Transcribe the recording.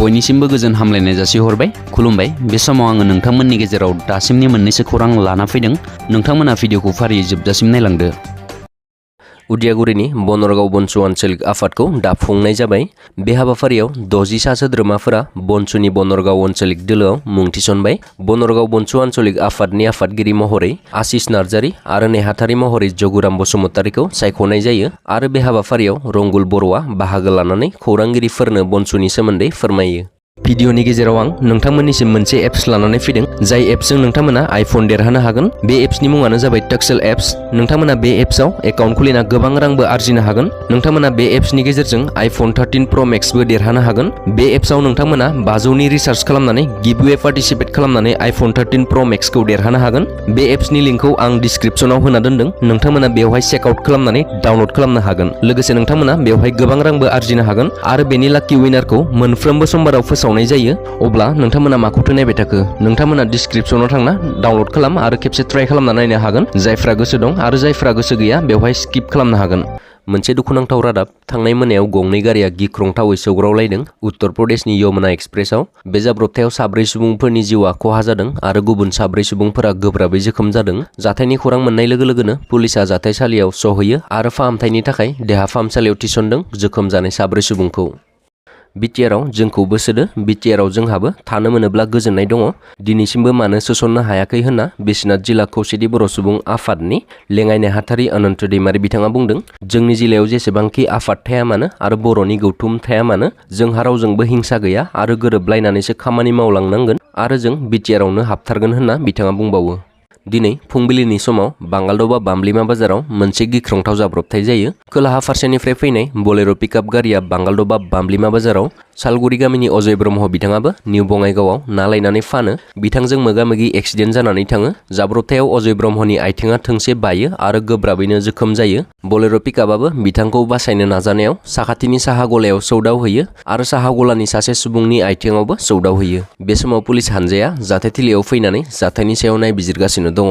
बयनिसिमबो गोजोन हामलायनाय जासिहरबाय। खुलुमबाय। बे समाव आङो नोंथांमोननि गेजेराव दासिमनि मोननैसो खौरां लाना फैदों। नोंथांमोना भिडिअखौ फारियै जोबजासिम नायलांदो। उदियागुरिनि बनरगाव बनसु आन्चलिक आफादखौ दाफुंनाय जाबाय। बे हाबाफारियाव 60 सा सोद्रोमाफोरा बनसुनि बनरगाव आन्चलिक दोलोआव मुं थिसनबाय। बनरगाव बनसु आन्चलिक आफादनि आफादगिरि महरै आशिष नार्जारी आरो नेहाथारि महरै जगुराम बसुमतारीखौ सायख'नाय जायो आरो बे हाबाफारियाव रंगुल बर'आ बाहागो लानानै खौरांगिरिफोरनो बनसुनि सोमोन्दै फोरमायो। भिडिअनि गेजेराव आं नोंथांमोननिसिम मोनसे एप्स लानानै फैदों, जाय एप्सजों नोंथांमोना आइफन देरहानो हागोन। बे एप्सनि मुङानो जाबाय टक्सेल एप्स। नोंथांमोना बे एप्सआव एकाउन्ट खुलिना गोबां रांबो आरजिनो हागोन। नोंथांमोना बे एप्सनि गेजेरजों आइफन 13 प्र' मेक्सबो देरहानो हागोन। बे एप्सआव नोंथांमोना 500नि रिसार्ज खालामनानै गिभवे पार्टिसिपेट खालामनानै आइफन 13 प्र' मेक्सखौ देरहानो हागोन। बे एप्सनि लिंकखौ आं डिसक्रिपसनाव होना दोनदों। नोंथांमोना बेवहाय चेकआउट खालामनानै डाउनलड खालामनो हागोन। लोगोसे नोंथांमोना बेवहाय गोबां रांबो आरजिनो हागोन आरो बेनि लाकी विनारखौ मोनफ्रोमबो समबाराव फोसावनाय जायो। अब्ला नोंथांमोना माखौथो नायबाय थाखो? नोंथांमोना डिसक्रिपसनाव थांना डाउनलड खालाम आरो खेबसे ट्राइ खालामना नायनो हागोन। जायफ्रा गोसो दं आरो जायफ्रा गोसो गैया बेवहाय स्किप खालामनो हागोन। मोनसे दुखुनांथाव रादाब। थांनाय मोनायाव गंनै गारिया गिख्रंथावै सौग्रावलायदों उत्तर प्रदेशनि यमुना एक्सप्रेसआव। बे जाब्रबथायाव 4 सुबुंफोरनि जिउआ खहा जादों आरो गुबुन 4 सुबुंफोरा गोब्राबै जोखोम जादों। जाथायनि खौरां मोननाय लोगो लोगोनो पुलिसा जाथायसालियाव सहैयो आरो फाहामथायनि थाखाय देहा फाहामसालियाव थिसनदों जोखोम जानाय 4 सुबुंखौ। बिटिआरआव जोंखौबो सोदो। बिटिआरआव जोंहाबो थानो मोनोब्ला गोजोननाय दङ। दिनैसिमबो मानो सोसननो हायाखै होनना बिश्वनाथ जिल्ला खौसेथि बर' सुबुं आफादनि लेङाइ नेहाथारि अनन्त दैमारि बिथाङा बुंदों, जोंनि जिल्लायाव जेसेबांखि आफाद थाया मानो आरो बर'नि गौथुम थाया मानो, जोंहा रावजोंबो हिंसा गैया आरो गोरोबलायनानैसो खामानि मावलांनांगोन आरो जों बिटिआरआवनो हाबथारगोन होनना बिथाङा बुंबावो। दिनै फुंबिलिनि समाव बांगालदबा बामलिमा बाजाराव मोनसे गिख्रंथाव जाब्रबथाय जायो। खोलाहा फारसेनिफ्राय फैनाय बलेर' पिकआप गारिया बांगालदबा बामलिमा बाजाराव सालगुरि गामिनि अजय ब्रह्म बिथाङाबो निउ बङाइगावआव ना लायनानै फानो। बिथांजों मोगा-मोगि एक्सिडेन्ट जानानै थाङो। जाब्रबथायाव अजय ब्रह्मनि आथिङा थोंसे बायो आरो गोब्राबैनो जोखोम जायो। बलेर' पिकआपआबो बिथांखौ बासायनो नाजानायाव साखाथिनि साहा गलायाव सौदाव हैयो आरो साहा गलानि सासे सुबुंनि आथिङावबो सौदाव हैयो। बे समाव पुलिस हानजाया जाथायथिलियाव फैनानै जाथायनि सायाव नायबिजिरगासिनो दङ।